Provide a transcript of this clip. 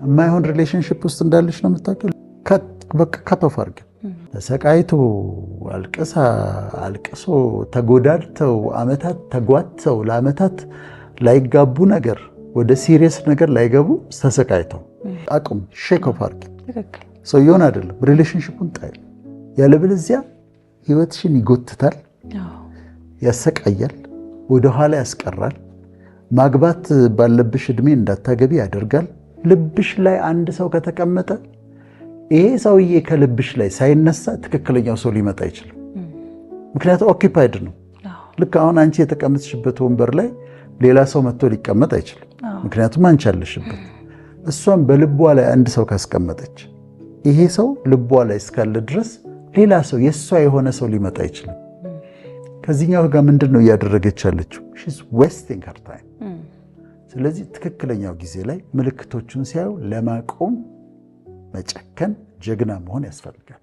የማይሆን relationship ውስጥ እንዳለሽ ነው የምታውቂው። በቃ cut off አድርጊ። ተሰቃይቶ፣ አልቅሳ፣ አልቅሶ፣ ተጎዳድተው፣ አመታት ተጓተው፣ ለአመታት ላይጋቡ ነገር፣ ወደ serious ነገር ላይገቡ ተሰቃይተው፣ አቁም፣ shake off አድርጊ። ሰውየውን አይደለም፣ relationship ኡን ጣይ። ያለበለዚያ ህይወትሽን ይጎትታል፣ ያሰቃያል፣ ወደኋላ ያስቀራል። ማግባት ባለብሽ እድሜ እንዳታገቢ ያደርጋል። ልብሽ ላይ አንድ ሰው ከተቀመጠ ይሄ ሰውዬ ከልብሽ ላይ ሳይነሳ ትክክለኛው ሰው ሊመጣ አይችልም። ምክንያቱም occupied ነው። ልክ አሁን አንቺ የተቀመጥሽበት ወንበር ላይ ሌላ ሰው መጥቶ ሊቀመጥ አይችልም። ምክንያቱም አንቺ አለሽበት። እሷም በልቧ ላይ አንድ ሰው ካስቀመጠች ይሄ ሰው ልቧ ላይ እስካለ ድረስ ሌላ ሰው፣ የእሷ የሆነ ሰው ሊመጣ አይችልም። ከዚህኛው ጋር ምንድን ነው እያደረገች ያለችው? She's wasting her time። ስለዚህ ትክክለኛው ጊዜ ላይ ምልክቶቹን ሲያዩ ለማቆም መጨከን፣ ጀግና መሆን ያስፈልጋል።